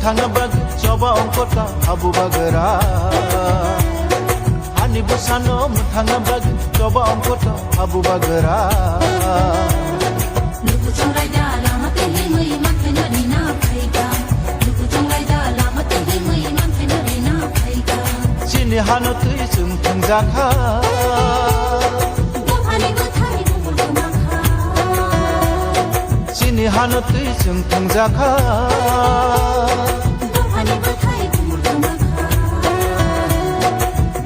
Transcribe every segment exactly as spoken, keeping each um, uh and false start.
Thangna bagwi choba ongkota habu bagra. Ani bwsano mwthangna bagwi choba ongkota habu bagra. Luku chonglai da lama tei himwi manthai no rina phaika. Luku chonglai da lama tei himwi manthai no rina phaika. Chini hano twi chwng thwngjakha. Dophani bwthai bumul kwmakha. Chini hano twi chwng thwngjakha. Dophani bwthai bumul kwmakha.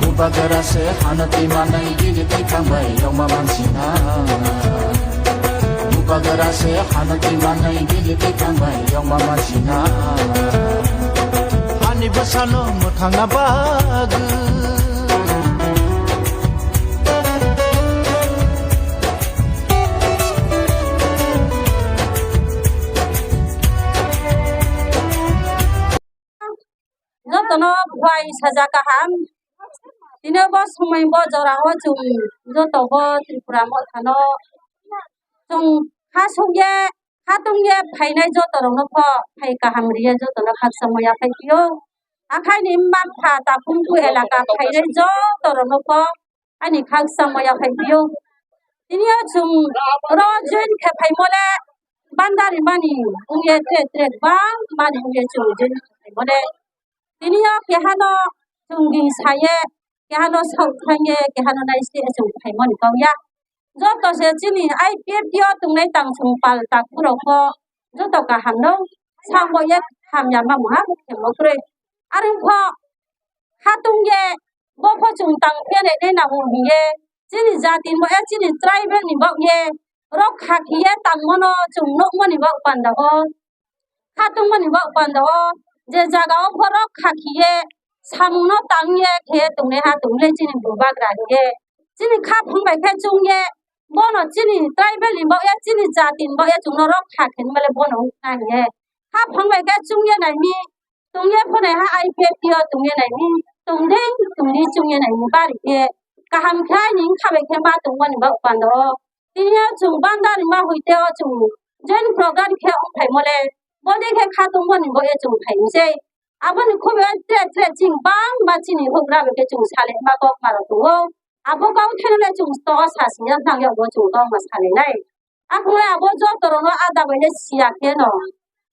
Bubagra se hano twi manai bini twi thangbai yongma mansina. Bubagra se hano twi manai bini twi thangbai yongma mansina. Ani bwsano mwthangna bagwi. Jotono buai saja kaham. Tini bo somoi bo jora o chwng joto bo Tripura motha no chwng kha song ye, kha tong ye phainai joto rok no pho phai kaham riye joto no khaksa moya phai pio. Akhai ni mma pha takhum ku elaka phainai joto rok no pho ani khaksa moya phai pio. Tini o chwng oro join khe phaimo le bandari mani wngye tre tre bang mani wngye chwng join khe phaimo le. Tini o keha no chwng di saye, keha no sok thangye, keha no nai se chwng phaimo ni kau ya. Joto se chini I P F T o tongnai tang chwng pal takhuk rok pho joto kaham no sambo ye hamya ma muha khe mo kroi. Arwng pho kha tong ye bo pho chwng tang phiya nai nai nango hiye. Chini jati ni bo ya chini tribal ni bok ye rok kha khiye tang mano chwng nuk mani bok panda o. Kha tong mani bok panda o je jaga o pho rok kha khiye samung no tang ye khe tong nai ha tong le chini bubagra hiye. Chini kha phang bai khe chung ye bono chini tribal ni bok ya chini jati ni bok ya chwng no rok kha khe male bono wng kha hiye. Kha phang bai khe chung ye nai mi. Tongye phone ha I P F T o tongye naini, tongding tongdi chungye naini bari khe kaham khe aini wngkha bai khe ma tongmani ba upando. Tini o chwng bandari ma huite o chwng join program khe wngphaimo le, boni khe kha tongmani bo e chwng phaimsai. Aboni khubui o tre tre chini bangma chini hugra bai khe chwng salai ma kok ma rok tongo. Abo kok thani le chwng to sasingya nang yago chwng kok ma salai nai. Akhungnai abo joto rokno ada bai le siya khe no.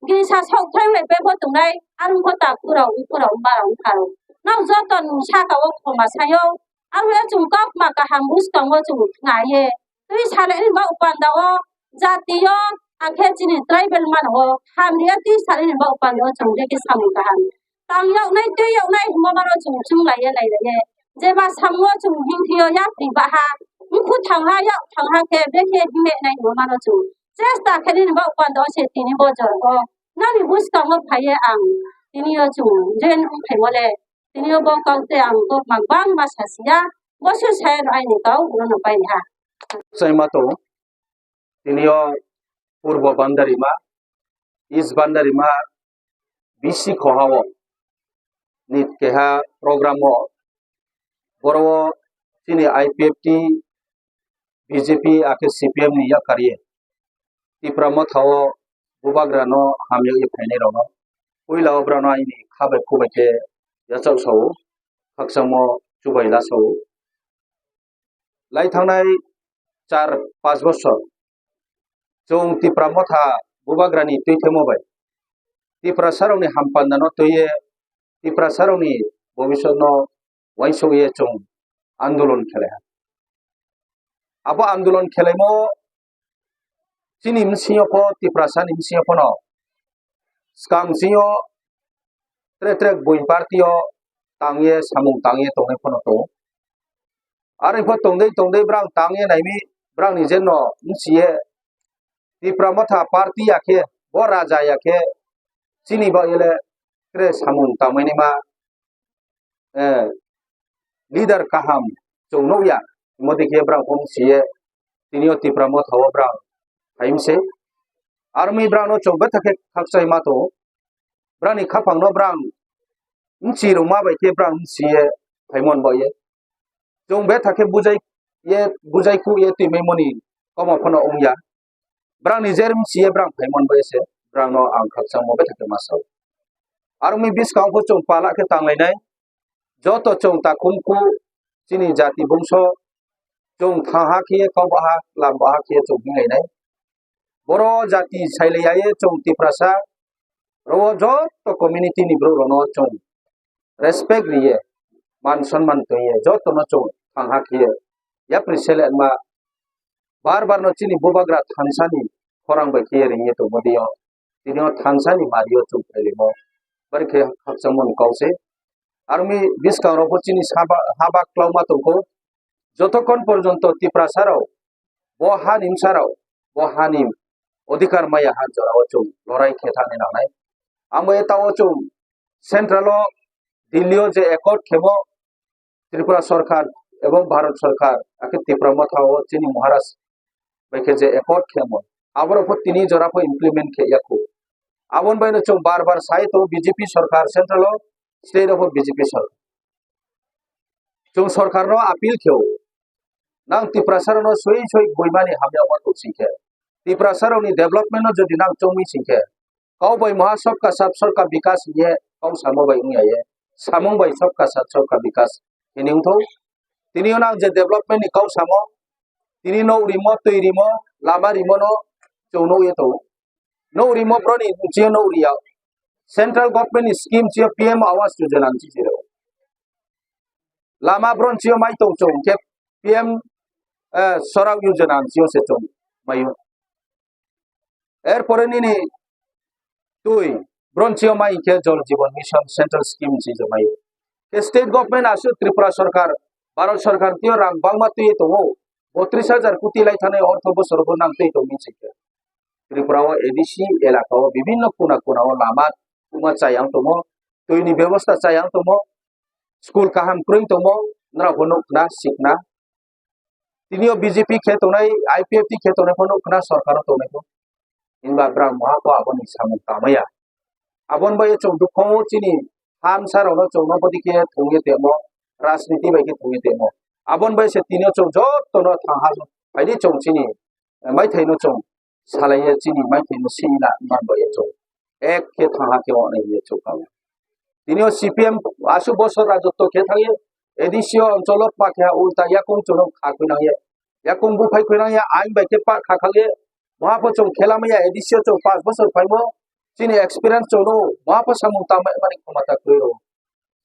Gini sa sok thang lai pe bo tongnai, arung kho ta khurao, khurao, barao, kharo. Nang joto ni saka o khoma sayo, arung ya chwng kok ma kaham buskang o chwng khna ye. Twi sale ni ba upanda o, jati o, akhe chini tribal man o, hamri ya twi sale ni ba upanda o chwng je khe samung kaham. Tang yoknai, twi yoknai hwnma mano chwng chwng laiya, lailaye. Jeba samungo chwng himphio yapri baha, wngkhu thangha, yak thangha khe bekhe hime nai hwnma mano chwng. Chesta khe nini ba upando se tini bo jorgo. Nani bwskango phaiye ang, tini o chwng jen wngphaimo le. Tini o bo kok tei ang kok ma bangma sasiya. Bo se sai rw aini kok, bono paini ha. Sai ma to. Tini o Purbo Bandarima, East Bandarima, B C Khoha o ni keha program o, boro o chini I P F T, B J P akhe C P M ni yakarye Tipra Motha o bubagra no hamya ye phainai rok no puila o brao no aini kha bai khu bai khe yachak sao, khakchangmo chubai la sao. Lai thangnai char panch bosor chwng Tipra Motha bubagrani twi themo bai Tiprasarokni hampandano twiwi Tiprasarokni bobisotno uansukye chwng andolon khelai ha. Abo andolon khelaimo chini bsingyo pho, Tiprasani bsingyo phano swkang bsingyo tre tre buin party o tangye samung tangye tongnai phano tongo. Are pho tongdei tongdei brang tangye naimi brangni je no bsiye Tipra Motha party ya khe bo raja ya khe chini ba ele tre samung tangmani ma eh, leader kaham chwng nukya, modi khe brang phone siye, tini o Tipra Motha o brang phaimse. Army brang no chwng betha khe khakchai ma tongo. Brang ni khaphang no brang mchi rwma bai khe brang mchiye phaimon baye. Chwng betha khe bujai ye, bujai khu ye twi mai moni komo phano wngya. Brang ni jer mchiye brang phaimon baye se, brang no ang khakchangmo betha khe ma sao. Aroni bwskango chwng pala khe tanglainai, joto chwng takhumkhu chini jati bungso chwng thangha khe kau baha lam baha khe chwng hinlainai. Boro jati sailaiya ye chwng Tiprasa, oro joto community ni borok rokno chwng respect riye, man sonman twiye, jotono chwng thangha khe yapri sele ma bar bar no chini bubagra thansani khorang bai khe ringye tongmo diyo. Tini o thansani mario chwng phailimo, bari khe khakchangmani kau se. Aroni bwskango chini saba haba klauma tongkho, jotokhon porjonto Tiprasa rok bo hani bwsa rok, bo hani odhikar maya ha jora o chwng lorai khe thani nangnai. Amo eta o chwng central o Delhi o je accord khemo Tripura Sarkar ebong Bharat Sarkar, akhe Tipra Motha o chini Maharaj bai khe je accord khemo, aborok pho tini jora pho implement khe yakho. Aboni bai no chwng bar bar sai to B J P Sarkar, central o, state o pho B J P Sarkar. Chwng Sarkar no appeal kheo, nang Tiprasa rok no soi soi boimani hamya ma tong sing khe, Tiprasa rok ni development no jodi nang chongmi sing khe, kau bai moha sabka sath sabka bikas hiye kau samo bai wngya ye, samung bai sabka sath sabka bikas hini wngthok. Tini o nang je development ni kau samo, tini nok rimo, twi rimo, lama rimo no chwng nukye tongo. Nok rimo broni chiyo nok riya. Central government ni scheme chiyo P M Awas Yojana ni chichiro. Lama bron chiyo mai tong chwng khe P M, eh, Sorak Yojana ni chiyo se chwng mayo. Erpore nini twi bron chiyo mai khe Jal Jeevan Mission central scheme ni chichiro mayo. Khe state government aswk Tripura Sarkar, Bharat Sarkar twiyo rang bangma twi tongo. Botris hajar koti lai thanai ortho bosor bo nang twi tong bini sing khe. Tripura o A D C elaka o bibinno kuna kuna o lama tuma chayang tongo, twi ni bebosta chayang tongo, school kaham kwrwng tongo, norok bo nuk khna, sik khna. Tini o B J P khe tongnai, I P F T khe tongnai phano nuk khna, sorkar o tongnai pho. Hinba bwrang moha kho aboni samung tangmaya. Aboni bai chwng dukho o chini hamsa rokno chwngno bwdikhe thwngwi temo, rajniti bai khe thwngwi temo. Aboni bai se tini o chwng jotono thangha phaidi chwng chini, eh, maithaino chwng salaiya chini maithaino sina manbai chwng. Ek khe thangha khe wngnai hinwi chwng kha. Tini o C P M aswk bosor rajotwo khe thangya, A D C o oncholo pakha ulta yakung chwngno kha khuinangya. Yakung buphai khuinangya, ain bai khe pa kha khakya. Moha pho chwng khela maya A D C o chwng panch bosor phaimo. Chini experience chwngno moha pho samung tangmani khomota kwrwi rw.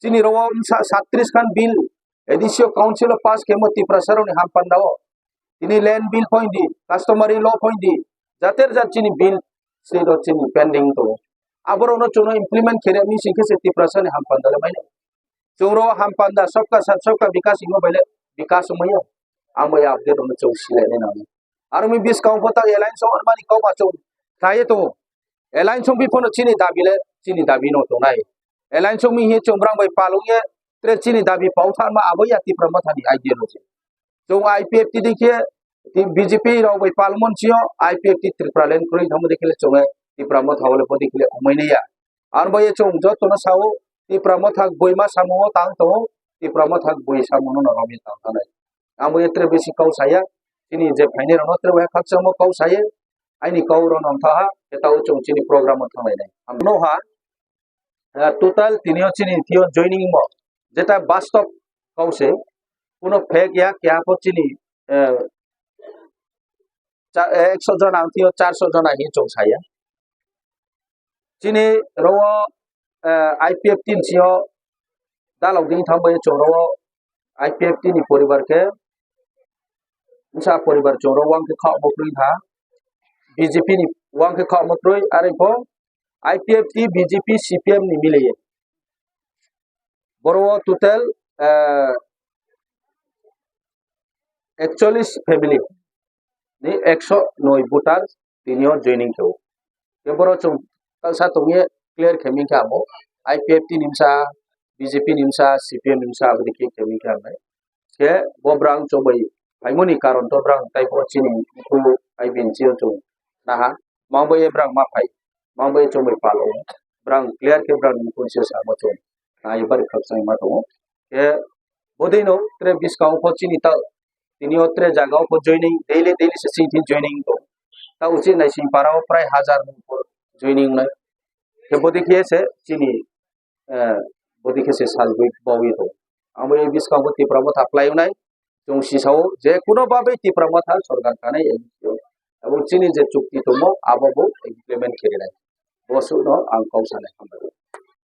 Chini rw o wngsa satris khan bill A D C o council o pass khemo Tiprasa rokni hampanda o. Tini land bill pho hindi, customary law pho hindi, jater jat chini bill state o chini pending tongo. Aborokno chwngno implement khe rwmani sing khe se Tiprasa ni hampanda le maya. Chwng rw o hampanda sabka sath sabka bikas himo bai le bikas wngmaya. Ang bai update rwno chwng silainai nango. Aroni bwskango pho tak alliance wng mani kok ma chwng khlaiwi tongo. Alliance wngwi phano chini dabi le chini dabi no tongnai. Alliance wngwi hinkhe chwng bwrang bai palwngya, tre chini dabi pau tharma abo ya Tipra Motha ni ideology. Chwng I P F T dikhe, B J P rok bai palmon chio, I P F T Tripura land kwrwi thangma dikhe le chwng Tipra Motha o le bo dikhe le wngmani ya. Aroni bai chwng jotono sao, Tipra Motha boima samungo tang tongo, Tipra Motha boi samungo no romwi tang tanai. Ang bo tre bisi kau saya, chini je phainai rokno tre bai khakchangmo kau saya, aini kau rok nong thaha, etao chwng chini program o thanglainai. Ang no ha, eh, total tini o chini thio joining mo, jeta bastop kau se, kuno fake ya, kya ko chini, eh, cha-, eh, ekso jona ang thio charso jona hi chwng saya. Chini rw o, eh, I P F T ni sio dalok ding thang bai chwng rw o I P F T ni poribar khe, wngsa poribar chwng rw o wng khe kha omo kwrwi kha, B J P ni wng khe kha omo kwrwi, are pho I P F T, B J P, C P M ni mili ye. Boro o total, eh, ekchollis family ni ekso noi voter tini o joining khe o. Tei boro chwng taksa tongye clear khe ming khe abo I P F T ni bwsa, B J P ni bwsa, C P M ni bwsa abo dikhe khe ming khe abo. Khe bo bwrang chobwi phaimani karon to bwrang tei bo chini bukhugo I B N C o chwng naha. Mangbai ye bwrang ma phai, mangbai ye chongbai pal o, bwrang clear khe bwrang ni conscious amo chong, na ye bari khakchang ma tongo. Khe bodei no tre bwskango pho chini ta, tini o tre jaga o pho joining, daily, daily se chini joining to. Ta uchi nai sing para o prai hajar ni upor joining nai. Khe bodei khe se chini eh, bodi khe se salgwi bawi tongo. Amo e bwskango Tipra Motha khlai wngnai, chwng sisao je kuno babe Tipra Motha sorkar kanai, abo chini je chukti tongmo abo bo implement khe rinai. Bo suno ang kok sanai, hambai.